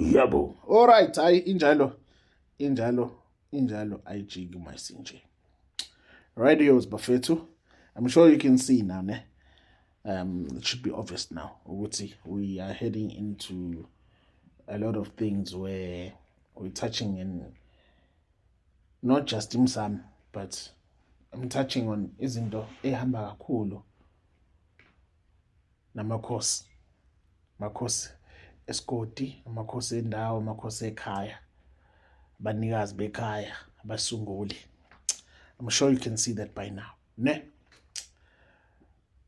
Yebo. Alright, hayi injalo. Injalo, injalo ayijiki mayisinje. Radios bafethu. I'm sure you can see now, ne? It should be obvious now ukuthi we are heading into a lot of things where we're touching in not just imsamo, but I'm touching on izinto ehamba kakhulu namakhosi, makhosi esigodi, amakhosi endawo, amakhosi ekhaya, abanikazi bekhaya, abasunguli. I'm sure you can see that by now, ne?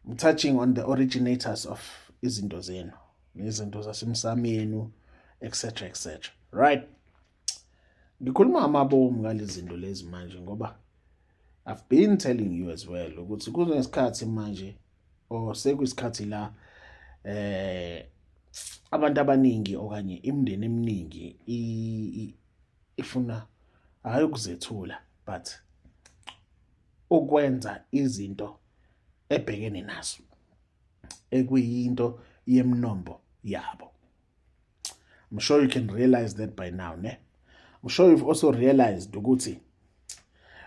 I'm touching on the originators of izinto zenu nezinto zasemsameni, etc etc, right? Ngikhuluma amabomu ngalezi zinto lezi manje ngoba I've been telling you as well ukuthi kunesikhathi manje or sekuyisikhathi la abantu abaningi okanye imindeni eminingi ifuna hayi ukuzethula but ukwenza izinto ebhekene nazo ekuyinto yemnombo yabo. I'm sure you can realize that by now, ne? I'm sure you've also realized ukuthi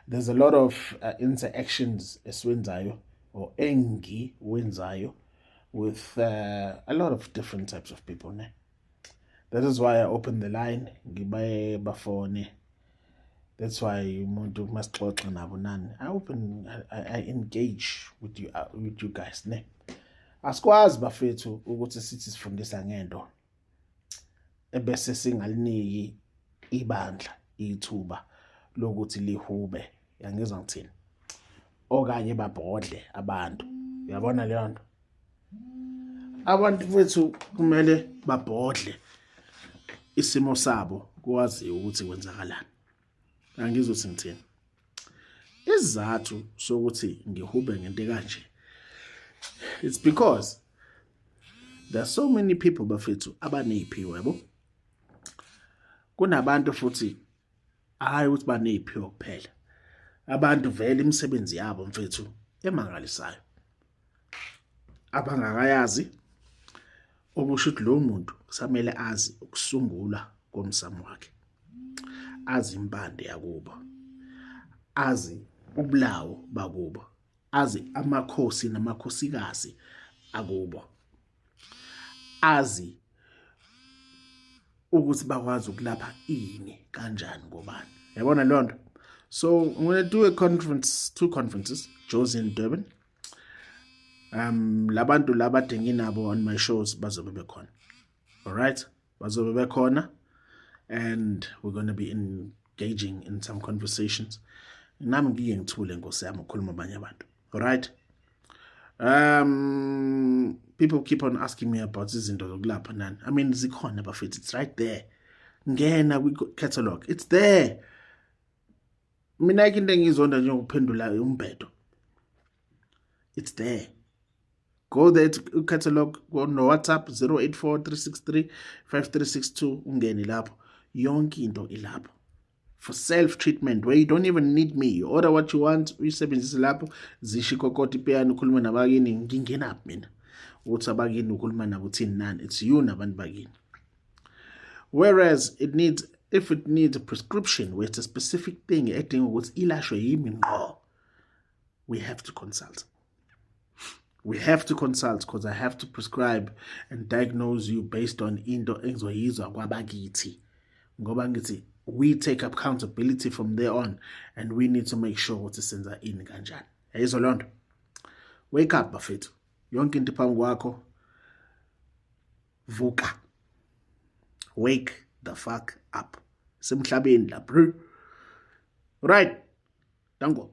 there's a lot of interactions esiwenzayo or engiwenzayo with a lot of different types of people, ne? That is why I open the line, ngibaye bafone. That's why umuntu masixoxa nabo nani, I open I engage with you guys, ne? Asikwazi bafethu ukuthi sithi sifundisa ngento ebese singaliniki ibandla ithuba lokuthi lihube, yangizwa ngithini, okanye babhodle abantu. Uyabona leyo nto, abantu bethu kumele babhodle isimo sabo kwaziwe ukuthi kwenzakalani. Angizothi ngithini isizathu sokuthi ngihube ngento kanje. It's because there are so many people bafethu abaneziphiwo, yabo. Kunabantu futhi hayi ukuthi baneziphiwo kuphela, abantu vele imisebenzi yabo mfethu emangalisayo abangakayazi, okusho ukuthi lo muntu kusamele azi ukusungula komsamo wakhe, azi impande yakubo, azi ubulawo bakubo, azi amakhosi namakhosikazi akubo, azi ukuthi bakwazi ukulapha ini kanjani ngobani. Yabona leyo nto. So I'm going to do a conference, two conferences, Jozi and Durban. Labantu laba ade nginabo on my shows bazobe bekhona. All right, bazobe bekhona and we're going to be engaging in some conversations. Nami ngike ngithule, nkosi yami, ukukhuluma abanye abantu. All right, people keep on asking me about izinto zokulapha nani. I mean, zikhona bafethu, it's right there. Ngena kwi-catalog, it's there. Mina ayikho into engiyizonda njengokuphendula umbhedo. It's there. Go there to catalog no WhatsApp 084 363 5362, ungene lapho, yonke into ilapho for self treatment where you don't even need me. You order what you want, uyisebenzise lapho, zisho ikokoti ipiyano, ukhulume nabakini. Ngingenaphi mina ukuthi abakini ukhuluma nabo uthini nani? It's you nabantu bakini. Whereas it needs if it needs a prescription where it's a specific thing edinga ukuthi ilashwe yimi ngqo, we have to consult. We have to consult because I have to prescribe and diagnose you based on into engizoyizwa kwabakithi, ngoba ngithi we take accountability from there on and we need to make sure ukuthi senza ini kanjani. Yayizwa leyo nto. Wake up bafethu, yonke into phambi kwakho. Vuka, wake the fuck up, semhlabeni la, bro. Right, danko.